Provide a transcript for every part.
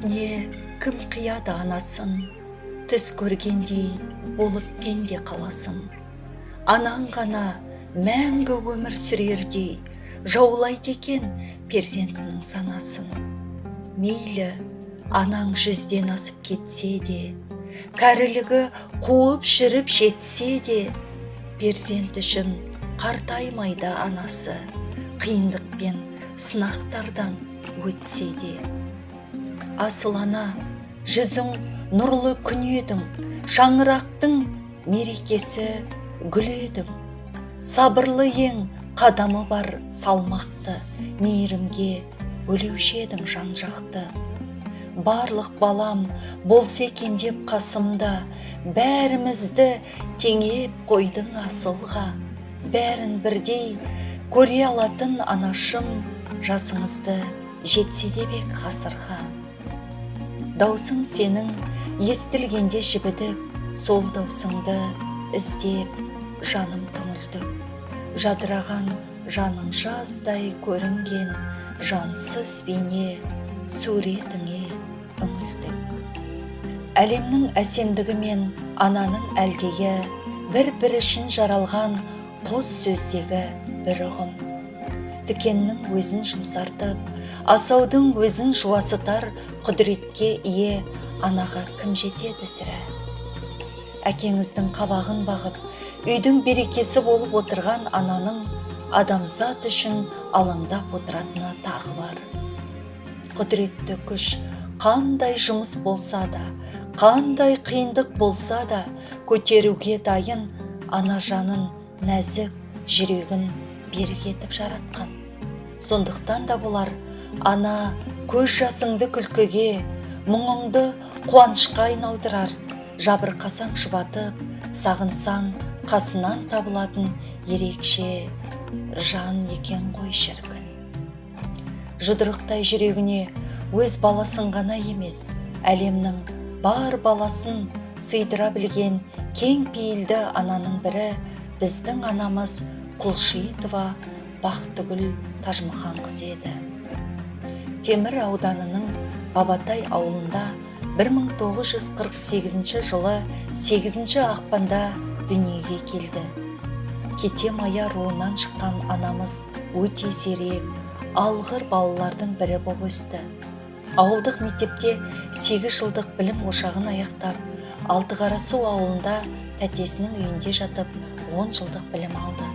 Өзгесіне кім қияды анасын, түс көргендей болып пенде қаласын. Анаң ғана мәңгі өмір сүрердей жаулайды екен перзентінің санасын. Мейлі анаң 100-ден асып кетсе де, кәрілігі қуып жүріп жетсе де, перзент үшін қартаймайды анасы, қиындық пен сынақтардан өтсе де. Асыл ана, жүзің нұрлы күн едің, шаңырақтың мерекесі гүл едің. Сабырлы ең, қадамы бар салмақты, мейірімге бөлеуші едің жан жақты. Барлық балам болса екен деп қасымда, бәрімізді теңеп қойдың асылға. Бәрін бірдей көре алатын анашым, жасыңызды жетсе де бек ғасырға. Даусың сенің естілгенде жібідік, сол даусыңды іздеп жаным түңілдік. Жадыраған жаның жаздай көрінген, жансыз бейне суретіңе үңілдік. Әлемнің әсемдігі мен ананың әлдиі бір-бірі үшін жаралған қос сөздегі бір ұғым. Тікеннің өзін жұмсартып, асаудың өзін жуасытар құдіретке ие анаға кім жетеді сірә? Әкеңіздің қабағын бағып, үйдің берекесі болып отырған ананың адамзат үшін алаңдап отыратыны тағы бар. Құдіретті күш қандай жұмыс болса да, қандай қиындық болса да көтеруге дайын ана жанын нәзік жүрегін берік етіп жаратқан. Сондықтан да болар, ана көз жасыңды күлкіге, мұңыңды қуанышқа айналдырар, жабырқасаң жұбатып, сағынсаң қасынан табылатын ерекше жан екен ғой шіркін. Жұдырықтай жүрегіне өз баласын ғана емес, әлемнің бар баласын сыйдыра білген кең пейілді ананың бірі біздің анамыз Құлшиитова Бақтыгүл Тажымұханқызы еді. Темір ауданының Бабатай ауылында 1948 жылы 8 ақпанда дүниеге келді. Кете мая руынан шыққан анамыз өте зерек, алғыр балалардың бірі боп өсті. Ауылдық мектепте 8 жылдық білім ошағын аяқтап, Алтықарасу ауылында тәтесінің үйінде жатып 10 жылдық білім алды.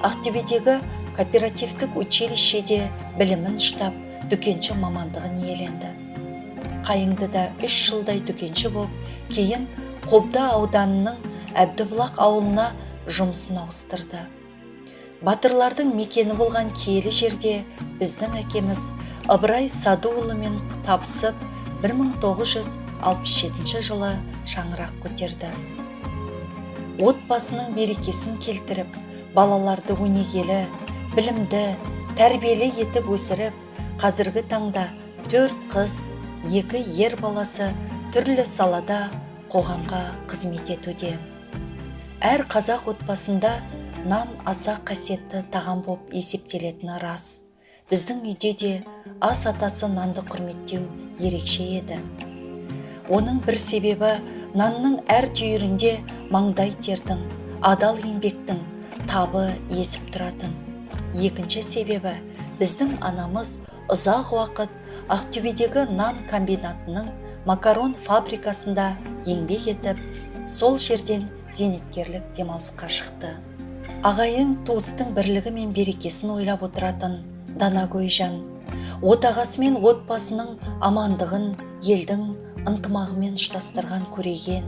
Ақтөбедегі кооперативтік училищеде білімін ұштап, дүкенші мамандығын иеленді. Қайыңдыда 3 жылдай дүкенші боп, кейін Қобда ауданының Әбдібұлақ ауылына жұмысын ауыстырды. Батырлардың мекені болған киелі жерде біздің әкеміз Ыбырай Садуұлымен табысып, 1967 жылы шаңырақ көтерді. Отбасының берекесін келтіріп, балаларды өнегелі, білімді, тәрбиелі етіп өсіріп, қазіргі таңда 4 қыз, 2 ер баласы түрлі салада қоғамға қызмет етуде. Әр қазақ отбасында нан аса қасиетті тағам боп есептелетіні рас. Біздің үйде де ас атасы нанды құрметтеу ерекше еді. Оның бір себебі нанның әр түйірінде маңдай тердің, адал еңбектің табы есіп тұратын. Екінші себебі біздің анамыз ұзақ уақыт Ақтөбедегі нан комбинатының макарон фабрикасында еңбек етіп, сол жерден зейнеткерлік демалысқа шықты. Ағайын туыстың бірлігі мен берекесін ойлап отыратын данагөй жан, отағасы мен отбасының амандығын елдің ынтымағымен ұштастырған көреген,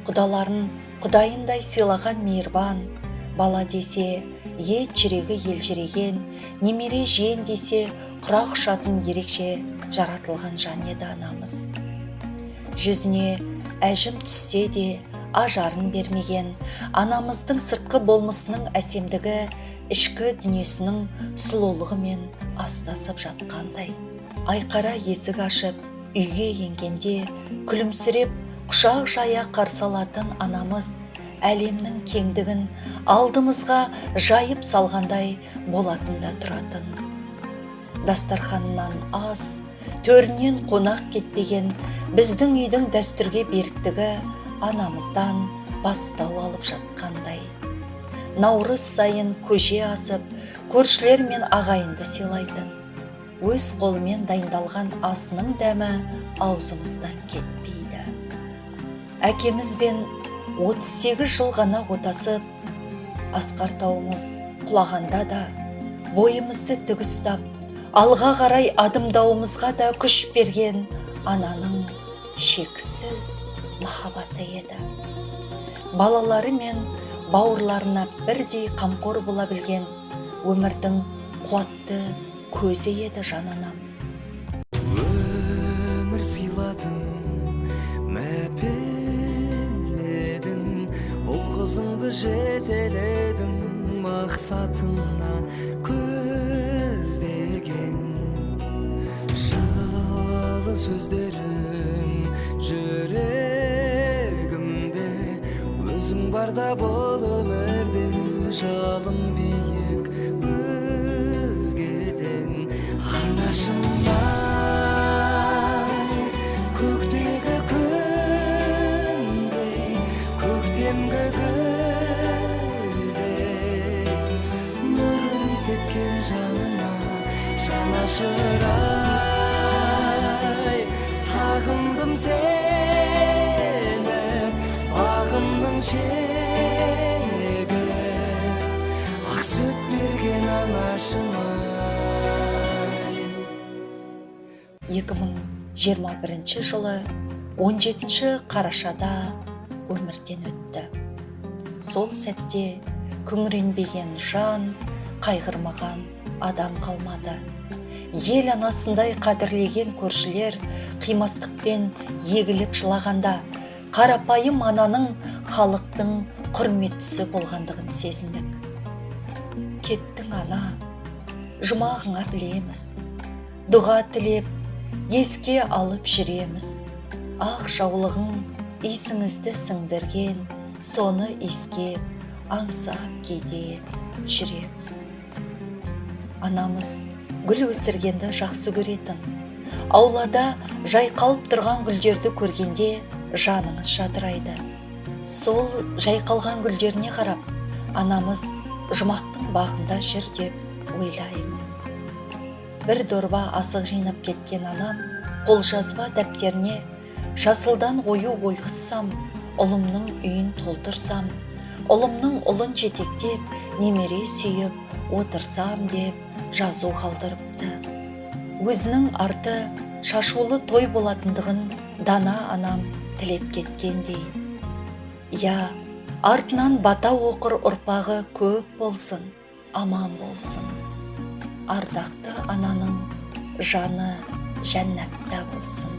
құдаларын құдайындай сыйлаған мейірбан, бала десе ет жүрегі елжіреген, немере жиен десе құрақ ұшатын ерекше жаратылған жан еді анамыз. Жүзіне әжім түссе де ажарын бермеген анамыздың сыртқы болмысының әсемдігі ішкі дүниесінің сұлулығымен астасып жатқандай. Айқара есік ашып, үйге енгенде күлімсіреп құшақ жая қарсы алатын анамыз әлемнің кеңдігін алдымызға жайып салғандай болатын да тұратын. Дастарханнан ас, Төрінен қонақ кетпеген біздің үйдің дәстүрге беріктігі анамыздан бастау алып жатқандай. Наурыз сайын көже асып, көршілер мен ағайынды сыйлайтын. Өз қолымен дайындалған асының дәмі аузымыздан кетпейді. Әкемізбен 38 жыл ғана отасып, асқар тауымыз құлағанда да бойымызды тік ұстап, алға қарай адымдауымызға да күш берген ананың шексіз махаббаты еді. Балалары мен бауырларына бірдей қамқор бола білген өмірдің қуатты көзі еді жан анам. Өмір сыйладың, мәпеледің, ұл қызыңды жетеледің, мақсатына көздеген. Жылы сөздерің жүрегімде, өзің барда бұл өмірде жалын биік өзгеден. Анашым ай, көктегі күндей, көктемгі гүлдей, нұрын сепкен жаныма жанашыр ай, сағындым сені, бағымның шегі, ақ сүт берген анашым ай. 2021 жылы 17 қарашада өмірден өтті. Сол сәтте күңіренбеген жан, қайғырмаған адам қалмады. Ел анасындай қадірлеген көршілер қимастықпен егіліп жылағанда, қарапайым ананың халықтың құрметтісі болғандығын сезіндік. Кеттің, ана, жұмағыңа білеміз. Дұға тілеп, еске алып жүреміз. Ақ жаулығың иісіңізді сіңдірген, соны иіскеп, аңсап кейде жүреміз. Анамыз гүл өсіргенді жақсы көретін. Аулада жайқалып тұрған гүлдерді көргенде жаныңыз жадырайды. Сол жайқалған гүлдеріне қарап, анамыз жұмақтың бағында жүр деп ойлаймыз. Бір дорба асық жинап кеткен анам қолжазба дәптеріне «Жасылдан ою ойғызсам, ұлымның үйін толтырсам, ұлымның ұлын жетектеп, немере сүйіп отырсам» деп жазу қалдырыпты. Өзінің арты шашулы той болатындығын дана анам тілеп кеткендей. Иә, артынан бата оқыр ұрпағы көп болсын, аман болсын. Ардақты ананың жаны жәннатта болсын.